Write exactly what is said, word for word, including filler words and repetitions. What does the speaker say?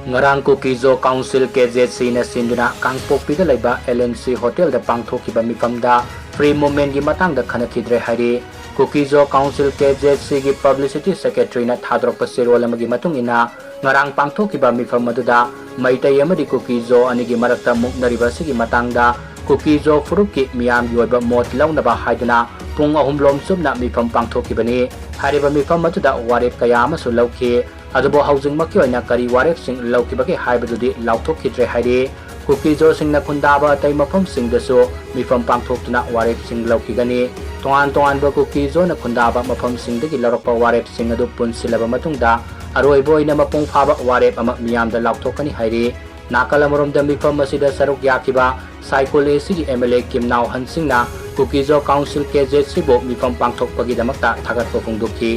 ꯉꯔꯥꯡ ꯀꯨꯀꯤꯖꯣ council, K J ꯁꯤꯅ ꯁꯤꯟꯗꯨꯅ ꯀꯥꯡꯄꯣꯛꯄꯤꯗ ꯂꯩꯕ ꯑꯦꯜ ꯑꯦꯟ ꯁꯤ ꯍꯣꯇꯦꯜꯗ ꯄꯥꯡꯊꯣꯛꯈꯤꯕ ꯃꯤꯐꯝꯗ ꯐ꯭ꯔꯤ ꯃꯨꯚꯃꯦꯟꯒꯤ ꯃꯇꯥꯡꯗ ꯈꯟꯅꯈꯤꯗ꯭ꯔꯦ ꯍꯥꯏꯔꯤ꯫ ꯀꯨꯀꯤꯖꯣ ꯀꯥꯎꯟꯁꯤꯜ, ꯀꯦ ꯖꯦ ꯁꯤꯒꯤ ꯄꯕ꯭ꯂꯤꯁꯤꯇꯤ ꯁꯦꯀ꯭ꯔꯦꯇꯔꯤꯅ ꯊꯥꯗꯣꯔꯛꯄ ꯆꯦꯔꯣꯜ ꯑꯃꯒꯤ ꯃꯇꯨꯡ ꯏꯟꯅ, ꯉꯔꯥꯡ ꯄꯥꯡꯊꯣꯛꯈꯤꯕ ꯃꯤꯐꯝ ꯑꯗꯨꯗ ꯃꯩꯇꯩ ꯑꯃꯗꯤ ꯀꯨꯀꯤꯖꯣ ꯑꯅꯤꯒꯤ ꯃꯔꯛꯇ ꯃꯨꯛꯅꯔꯤꯕ ꯑꯁꯤꯒꯤ ꯃꯇꯥꯡꯗ ꯀꯨꯀꯤꯖꯣ ꯐꯨꯔꯨꯞꯀꯤ ꯃꯤꯌꯥꯝꯒꯤ ꯑꯣꯏꯕ ꯃꯣꯠ ꯂꯧꯅꯕ ꯍꯥꯏꯗꯨꯅ ꯄꯨꯡ ꯑꯍꯨꯝ ꯂꯣꯝ ꯆꯨꯞꯅ ꯃꯤꯐꯝ ꯄꯥꯡꯊꯣꯛꯈꯤꯕꯅꯤ꯫ ꯍꯥꯏꯔꯤꯕ ꯃꯤꯐꯝ ꯑꯗꯨꯗ ꯋꯥꯔꯦꯞ ꯀꯌꯥ ꯑꯃꯁꯨ ꯂꯧꯈꯤ꯫ ꯑꯗꯨꯕꯨ ꯍꯧꯖꯤꯛꯃꯛꯀꯤ ꯑꯣꯏꯅ ꯀꯔꯤ ꯋꯥꯔꯦꯞꯁꯤꯡ ꯂꯧꯈꯤꯕꯒꯦ ꯍꯥꯏꯕꯗꯨꯗꯤ ꯂꯥꯎꯊꯣꯛꯈꯤꯗ꯭ꯔꯦ ꯍꯥꯏꯔꯤ꯫ ꯀꯨꯀꯤꯖꯣꯁꯤꯡꯅ ꯈꯨꯟꯗꯥꯕ ꯑꯇꯩ ꯃꯐꯝꯁꯤꯡꯗꯁꯨ ꯃꯤꯐꯝ ꯄꯥꯡꯊꯣꯛꯇꯨꯅ ꯋꯥꯔꯦꯞꯁꯤꯡ ꯂꯧꯈꯤꯒꯅꯤ꯫ ꯇꯣꯉꯥꯟ ꯇꯣꯉꯥꯟꯕ ꯀꯨꯀꯤꯖꯣꯅ ꯈꯨꯟꯗꯥꯕ ꯃꯐꯝꯁꯤꯡꯗꯒꯤ ꯂꯧꯔꯛꯄ ꯋꯥꯔꯦꯞꯁꯤꯡ ꯑꯗꯨ ꯄꯨꯟꯁꯤꯜꯂꯕ ꯃꯇꯨꯡꯗ ꯑꯔꯣꯏꯕ ꯑꯣꯏꯅ ꯃꯄꯨꯡ ꯐꯥꯕ ꯋꯥꯔꯦꯞ ꯑꯃ ꯃꯤꯌꯥꯝꯗ ꯂꯥꯎꯊꯣꯛꯀꯅꯤ ꯍꯥꯏꯔꯤ꯫ ꯅꯥꯀꯜ ꯑꯃꯔꯣꯝꯗ ꯃꯤꯐꯝ ꯑꯁꯤꯗ ꯁꯔꯨꯛ ꯌꯥꯈꯤꯕ ꯁꯥꯏꯀꯨꯜ ꯑꯦ ꯁꯤꯒꯤ ꯑꯦꯝ ꯑꯦꯜ ꯑꯦ ꯀꯤꯝꯅꯥꯎ ꯍꯟꯁꯤꯡꯅ ꯀꯨꯀꯤꯖꯣ ꯀꯥꯎꯟꯁꯤꯜ, ꯀꯦ ꯖꯦ ꯁꯤꯕꯨ ꯃꯤꯐꯝ ꯄꯥꯡꯊꯣꯛꯄꯒꯤꯗꯃꯛꯇ ꯊꯥꯒꯠꯄ ꯐꯣꯡꯗꯣꯛꯈꯤ꯫